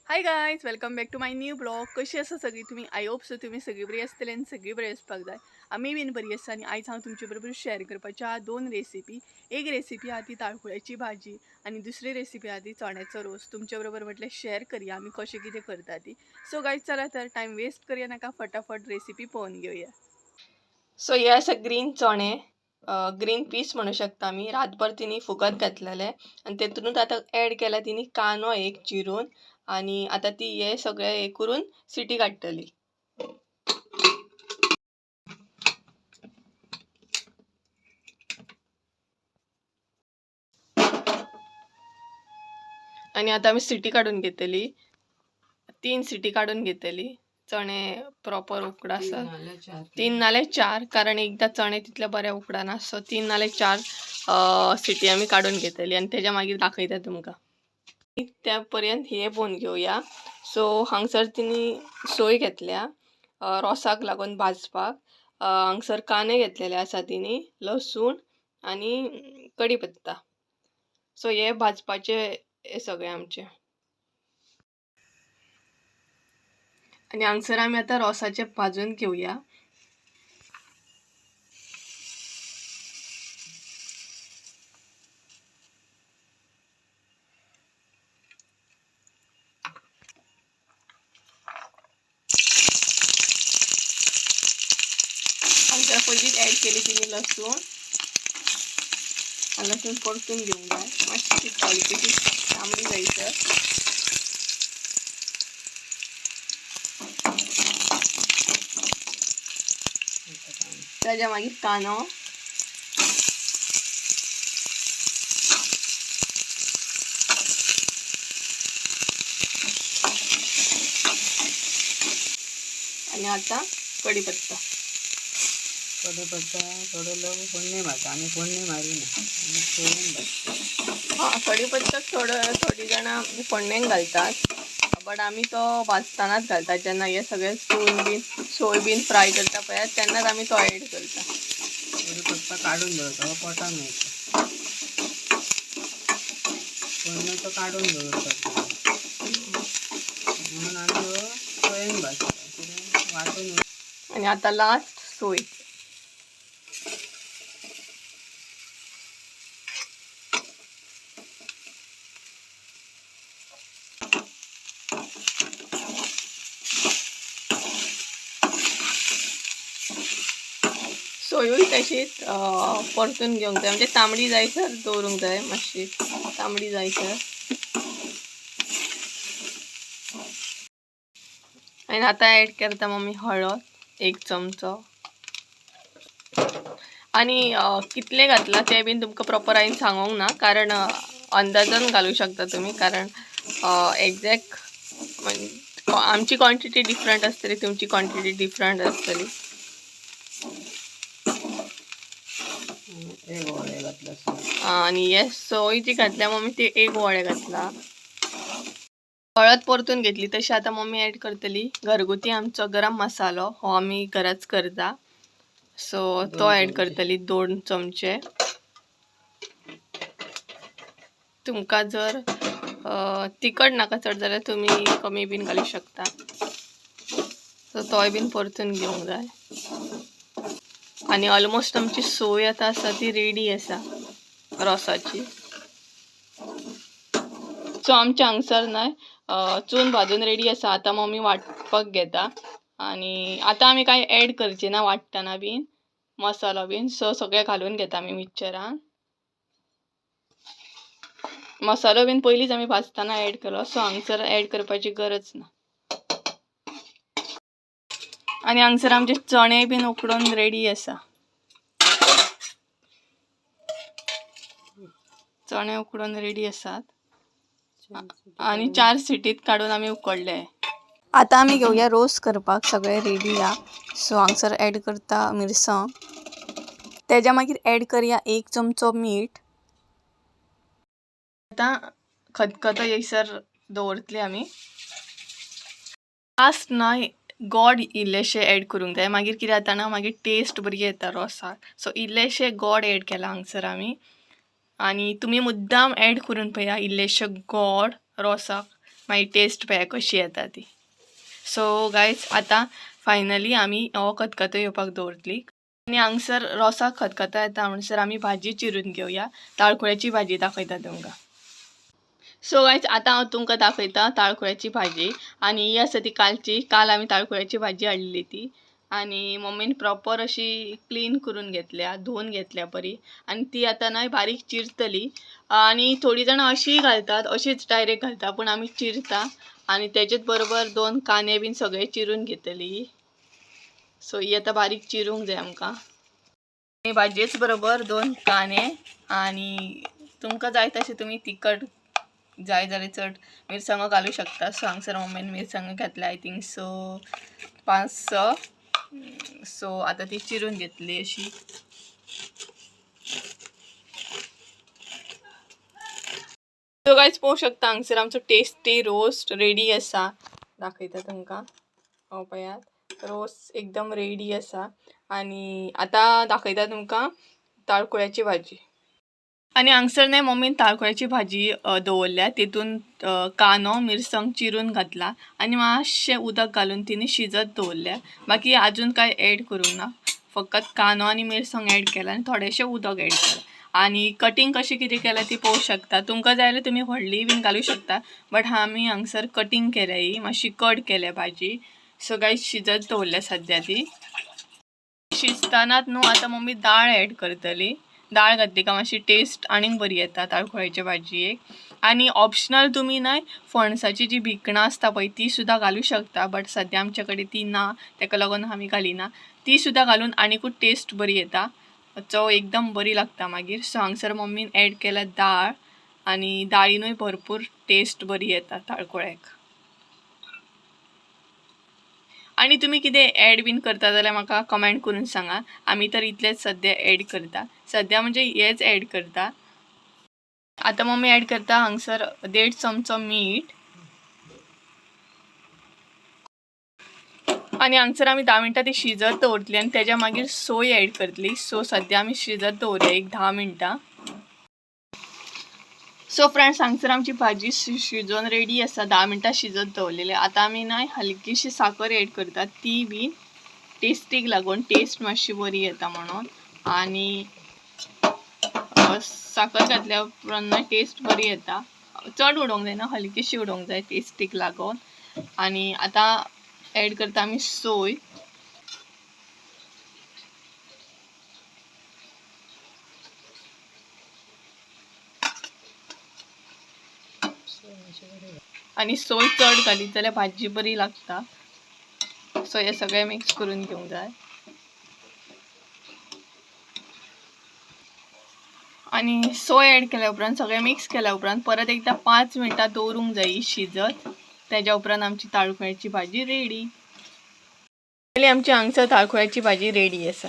Hi guys, welcome back to my new blog. कशी आसा सगळी तुमी? I hope so तुमी सगळी बरी आसतली आनी सगळी बरी आसपाक जाय. आमी बीन बरी आसा आनी आयज हांव तुमचे बरोबर शेअर करपाची आहा दोन रेसिपी. एक रेसिपी आहा ती ताळखुळ्याची भाजी आनी दुसरी रेसिपी आहा ती चण्याचो रोस. तुमचे बरोबर म्हटलें शेअर करया आमी कशें कितें करता ती. सो गायज चला तर टायम वेस्ट करया नाका, फटाफट रेसिपी पळोवन घेवया. सो हे आसा ग्रीन चणे, ग्रीन पीस म्हणू शकता आमी. रातभर तिनी फुगत घातलेले आनी तेतूनच आतां एड केला तिनी कांदो एक चिरून आनी आतां ती हे सगळें हे करून सिटी काडटली. आनी आतां आमी सिटी काडून घेतली, 3 सिटी काडून घेतली. चणे प्रॉपर उकडासर 3 नाल्यार 4, कारण एकदां चणे तितले बरे उकडाना. सो 3 नाल्यार 4 सिटी आमी काडून घेतली आनी तेज्या मागीर दाखयता तुमकां. त्या पर्यंत हे पळोवन घेवया. सो हांगसर तिणी सोय घेतल्या रोसाक लागून भाजपाक. हांगसर कांदे घेतलेले आसा तिणी, लसूण आनी कढीपत्ता. सो हे भाजपाचे हे सगळे आमचे. आनी हांगसर आमी आतां रोसाचे भाजून घेवया. हांगसर पयलींच ऍड केली तिणी लसूण. लसूण परतून घेवंक जाय, मातशी हलकीशी तांबडी जायसर. ताज्या मागीर कांदो, आनी आतां कढीपत्ता. कढीपत्ता थोडो लोक फोडणी मारता, आमी फोडणी मारिना, आमी सोयेन भाजता. हां, कढीपत्ता थोडी जाणां फोडणेक घालतात, बट आमी तो भाजतानाच घालतात. जेन्ना हे सगळें चून बीन सोय बीन फ्राय करता पळय तेन्नाच आमी तो एड करता. कढीपत्ता काडून दवरता, पोटाक मेळटा. फोडणी तो काडून दवरतात म्हणून आमी हो सोयेन भाजता, कितें वांटून. आनी आतां लास्ट सोय. सोयूय तशीच परतून घेवंक जाय, म्हणजे तांबडी जायसर दवरूंक जाय, मातशी तांबडी जायसर. आनी आतां ऍड करता मम्मी हळद 1 चमचो. आनी कितले घातला ते बीन तुमकां प्रॉपर हांवें सांगूंक ना, कारण अंदाजान घालूं शकता तुमी, कारण एग्जॅक्ट आमची क्वॉन्टिटी डिफरंट आसतली, तुमची क्वॉन्टिटी डिफरंट आसतली. एक वोळे घातलं. आनी हे सोय जी घातल्या मम्मी ती 1 वोळे घातला. हळद परतून घेतली तशी आतां मम्मी ऍड करतली घरगुती आमचो गरम मसालो, हो आमी घराच करता. सो तो ऍड करतली 2 चमचे. तुमकां जर तिखट नाका चड जाल्यार तुमी कमी बीन घालूं शकता. सो तोय बीन परतून घेवंक जाय. आनी ऑलमोस्ट आमची सोय आतां आसा ती रेडी आसा रोसाची. सो आमच्या हांगसर न्हय चून भाजून रेडी आसा. आतां मम्मी वांटपाक घेता आनी आतां आमी कांय एड करची ना वांट्टना बीन मसालो बीन. सो सगळें घालून घेता आमी मिक्सचरान. मसालो बीन पयलींच आमी भाजतना एड केलो, सो हांगसर एड करपाची गरज ना. आनी हांगसर आमचे चणे बीन उकडून रेडी आसा. चणे उकडून रेडी आसात आनी 4 सिटीत काडून आमी उकडले. आतां आमी घेवया रोस करपाक, सगळें रेडी आहा. सो हांगसर एड करता मिरसांग, तेज्या मागीर एड करया 1 चमचो मीठ. आतां खतखतो येयसर दवरतली आमी. लास्ट न्हय गोड इल्लेशें एड करूंक जाय, मागीर कितें जाता ना मागीर टेस्ट बरी येता रोसाक. सो इल्लेशें गोड एड केलां हांगसर आमी. आनी तुमी मुद्दाम एड करून पळया इल्लेशें गोड रोसाक, मागीर टेस्ट पळया कशी येता ती. सो गायज आतां फायनली आमी हो खतखतो येवपाक दवरतली आनी हांगसर रोसाक खतखतो येता म्हणसर आमी भाजी चिरून घेवया. ताळखुळ्याची भाजी दाखयता तुमकां. सो गायज आतां हांव तुमकां दाखयता ताळखुळ्याची भाजी. आनी ही आसा ती कालची, काल आमी ताळखुळ्याची भाजी हाडलेली ती आनी मम्मीन प्रॉपर अशी क्लीन करून घेतल्या, धुवन घेतल्या बरी. आनी ती आतां न्हय बारीक चिरतली. आनी थोडीं जाणां अशीय घालतात, अशीच डायरेक्ट घालता, पूण आमी चिरता. आनी तेजेच बरोबर 2 कांदे बीन सगळे चिरून घेतली. सो ही आतां बारीक चिरूंक जाय आमकां. आनी भाजयेच बरोबर 2 कांदे आनी तुमकां जाय तशें तुमी तिखट जाय जाल्यार चड मिरसांगो घालूं शकता. सो हांगसर मम्मीन मिरसांगो घातल्या I think so 5-6. So आतां ती चिरून घेतली अशी. सो गायज पळोवंक शकता हांगसर आमचो टेस्टी रोस्ट रेडी आसा. दाखयता तुमकां, हो पळयात रोस्ट एकदम रेडी आसा. आनी आतां दाखयता तुमकां ताळखुळ्याची भाजी. आनी हांगसर न्हय मम्मीन ताळखुळ्याची भाजी दवरल्या, तितून कांदो मिरसांग चिरून घातला आनी मातशें उदक घालून तिणी शिजत दवरल्या. बाकी आजून कांय एड करूंक ना, फकत कांदो आनी मिरसांग एड केला आनी थोडेशें उदक एड केलां. आनी कटींग कशें कितें केलां ती पळोवंक शकता. तुमकां जाय जाल्यार तुमी व्हडली बीन घालूं शकता, बट आमी हांगसर कटींग केल्या, ही मातशी कट केल्या भाजी. सो गायज शिजत दवरल्या सद्या ती. शिजतानाच न्हू आतां मम्मी दाळ एड करतली. दाळ घातली काय मातशी टेस्ट आनीक बरी येता ताळखुळ्याचे भाजयेक. आनी ऑप्शनल तुमी न्हय फणसाची जी भिकणां आसता पळय ती सुद्दां घालूं शकता, बट सद्या आमचे कडेन ती ना, ताका लागून आमी घालिना. ती सुद्दां घालून आनीकूच टेस्ट बरी येता, चव एकदम बरी लागता मागीर. सो हांगसर मम्मीन एड केल्या दाळ आनी दाळीनूय भरपूर टेस्ट बरी येता ताळखुळ्याक. आनी तुमी कितें एड बीन करता जाल्यार म्हाका कमेंट करून सांगा. आमी तर इतलेंच सद्या एड करता, सद्या म्हणजे हेच एड करता. आतां मम्मी एड करता हांगसर 1.5 चमचो मीठ. आनी हांगसर आमी 10 मिनटां ती शिजत दवरतली आनी तेज्या मागीर सोय एड करतली. सो सद्या आमी शिजत दवरया एक 10 मिनटां. सो फ्रेंड्स हांगसर आमची भाजी शिजोवन रेडी आसा, 10 मिनटां शिजत दवरलेली. आतां आमी न्हय हलकीशी साकर एड करता, ती बी टेस्टीक लागून, टेस्ट मातशी बरी येता म्हणून. आनी साकर घातल्या उपरांत न्हय टेस्ट बरी येता, चड उडोवंक जायना, हलकीशी उडोवंक जाय टेस्टीक लागून. आनी आतां एड करता आमी सोय. आनी सोय चड घालीत जाल्यार भाजी बरी लागता. सो हे सगळें मिक्स करून घेवंक जाय. आनी सोय एड केल्या उपरांत सगळें मिक्स केल्या उपरांत परत एकदां 5 मिनटां दवरूंक जाय शिजत. तेज्या उपरांत आमची ताळखुळ्याची भाजी रेडी. आमची हांगसर ताळखुळ्याची भाजी रेडी आसा.